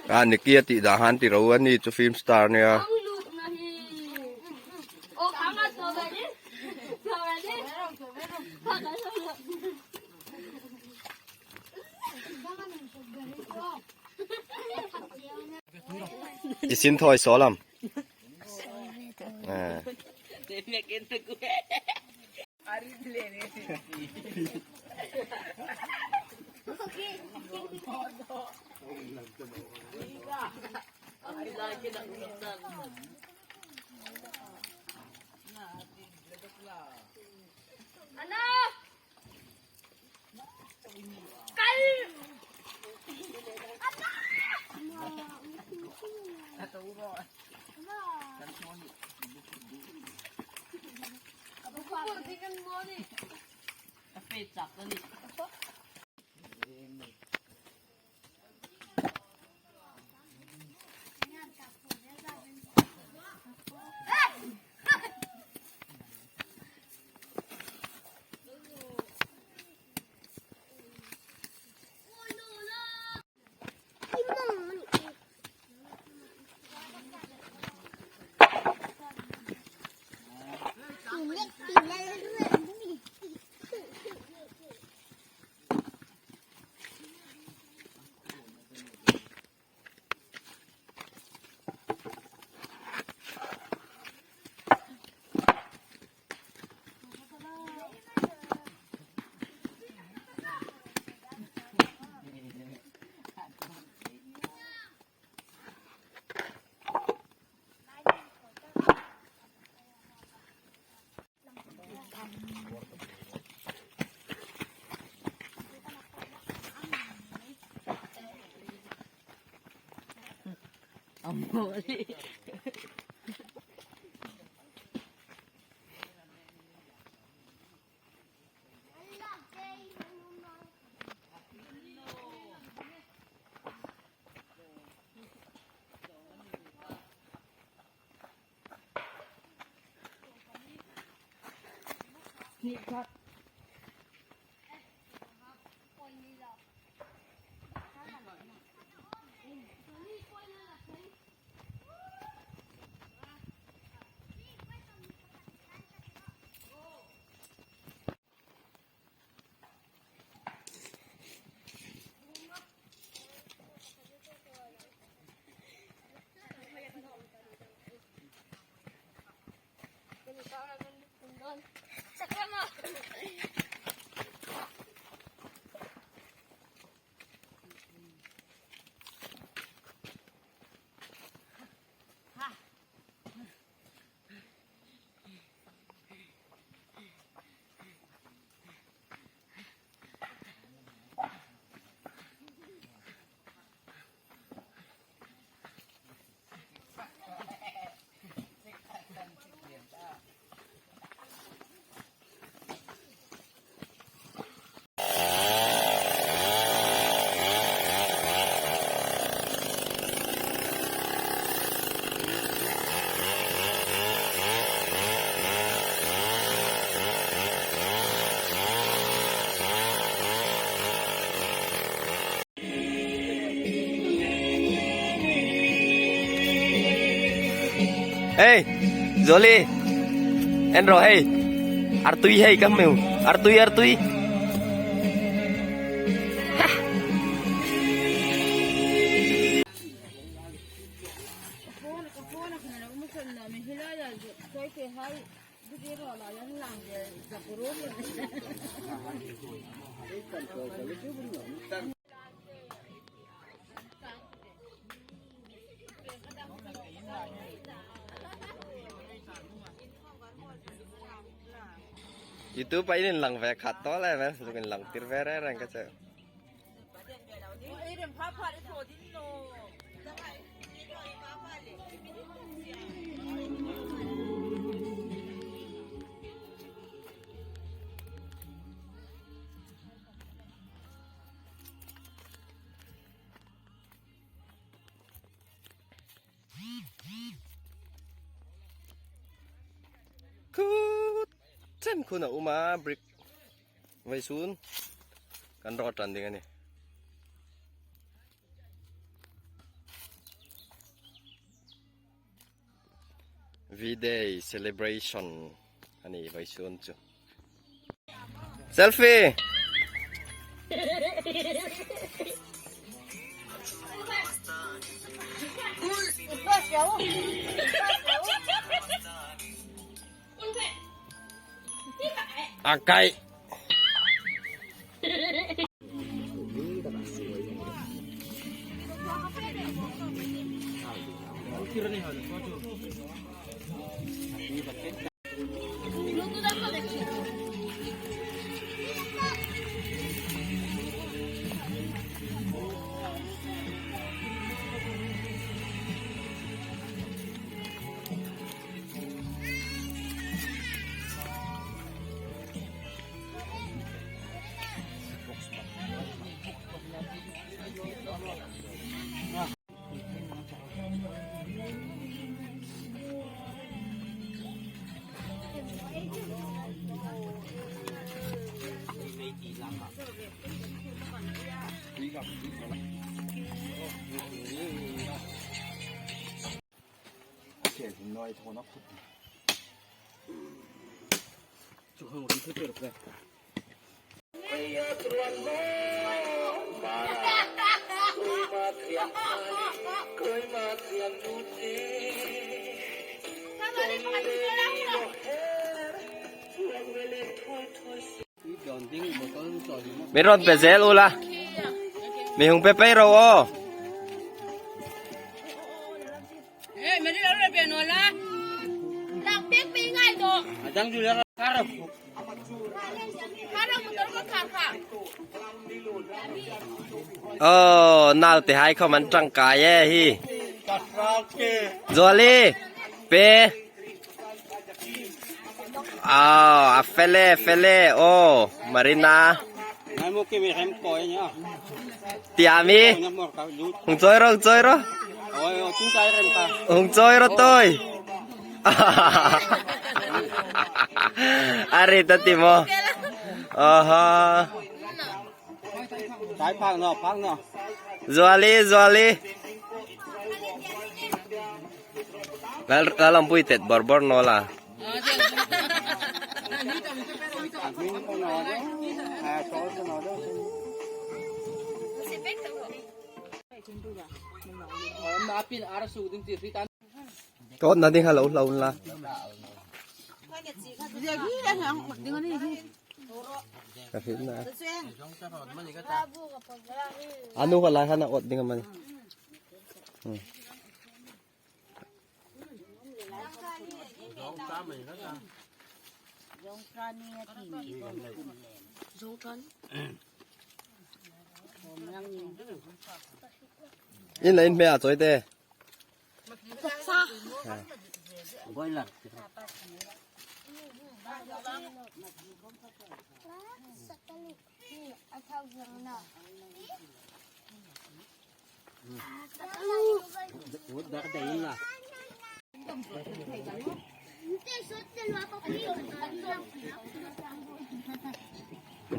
A Nicky a tih dah han ti ro a ni chu film star nia. I sin thawi saw lam. Hey, Zoli. En rawh hei. Artui hei ka hmu. Artui artui. YouTube ah in in lang ve khat tawh lai mai zuk in lang tir ve reng reng ka che. Kut. chen khun a awm a brick vaisun kan rawt tan ding a ni. V-Day celebration a ni vaisun chu. Selfie! A kai. Min rawn pe zel ula. Mi hung pe pei ro aw. Aw naute hai khom an tangkai e hi. Zuali pe. Aw a fele fele aw Marina. Tiami. Hung choi ro hung choi ro. Hung choi ro tôi. Ari ta ti mo. Aha. Zuali Zuali. Lal lalampui tet bor bor no la. Tốt na ding halo lo la. Ka fit na. Anu ka lai hana ot ding man. In la in hme a chawi te.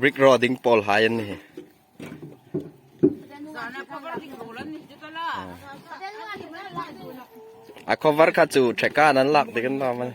Brick ro ding pawl hai an ni. A cover kha chu theka an lak dik an lawm a ni.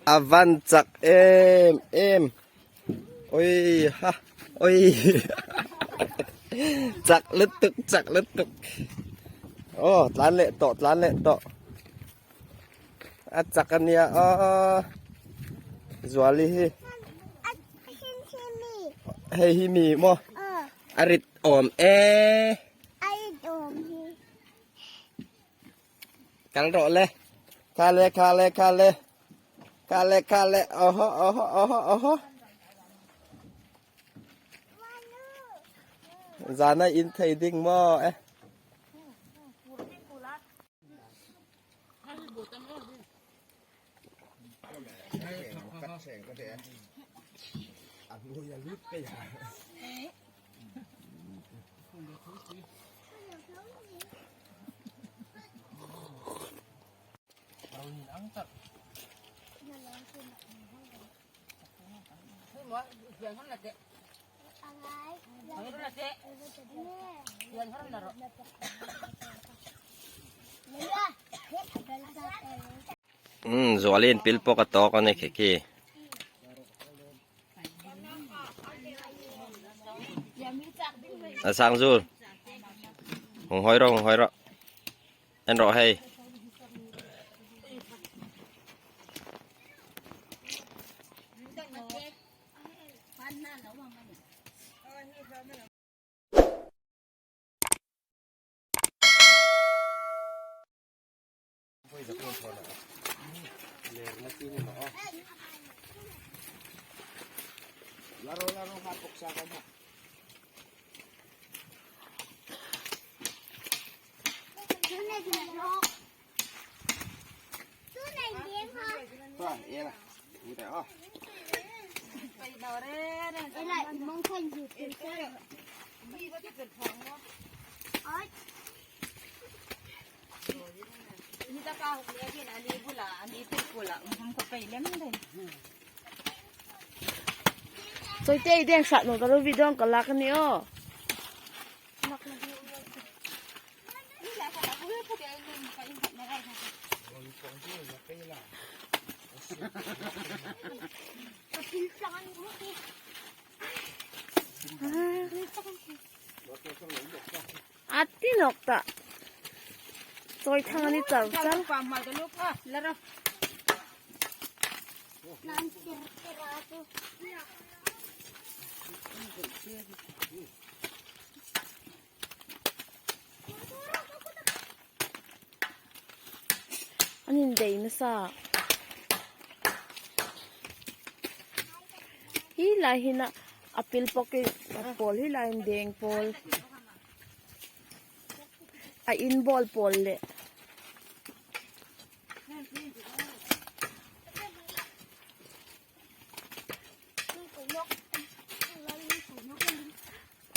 A van chak em em oi ha oi. Chak lutuk chak lutuk. Aw tlan leh tawh tlan leh tawh. A chak a nia aw. Zuali hi. Hei hi mi maw? A rit awm e. A rit awm hi. Kal rawh le. Kha le kha le kha le. Kha le kha le oho oho oho oho. Zana in thei ding maw e. Umm Zualin pil pawh ka tawk a ni khi khi. A sang zul. Hung hawi rawh hung hawi rawh. En rawh hei. Soite deng sat no karo video ka lak ni o. Ati nok ta. Choi thang ani char char. An in dei nasa. Hi lai hi na a pil pawk i pawl hi lai in deng pawl a in ball pawl leh.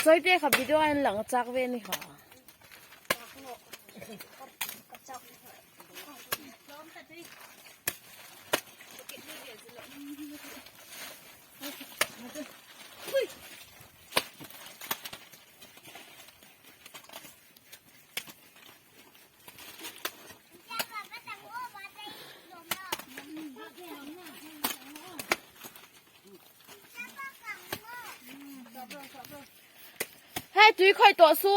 Sawi te kha video a in lang chak ve ni kha. Hei tui khawih tawh su.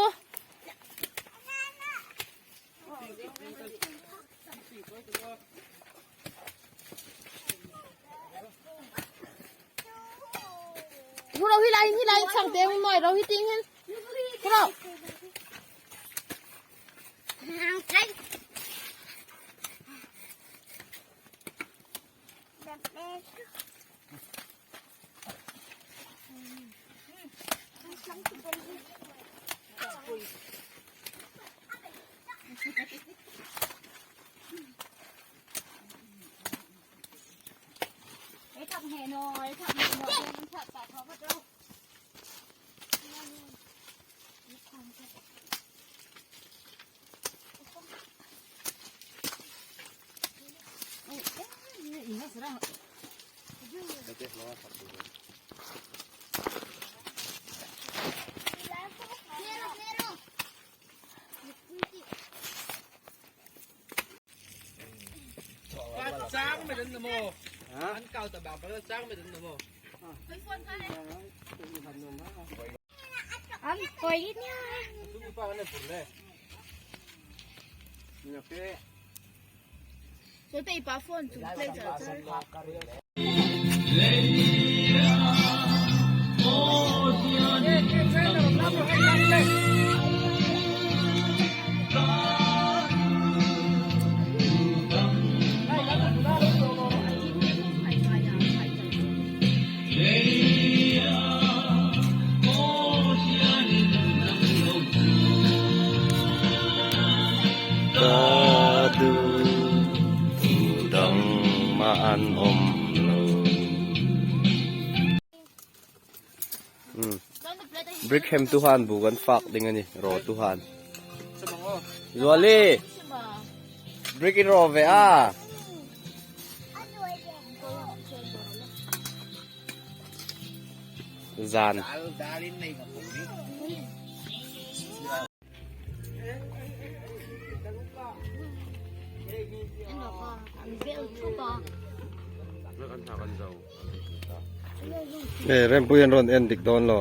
Thu ro hi lai hi lai chang te hung noi ro hi ting hin. Thu ro. Ka duh tu dang mah an awm lo. Brick hem tu han bu kan fak ding a ni raw tu han. Zuali brick i raw ve a. Zan. Hei Rempui an rawn en dik dawn lo.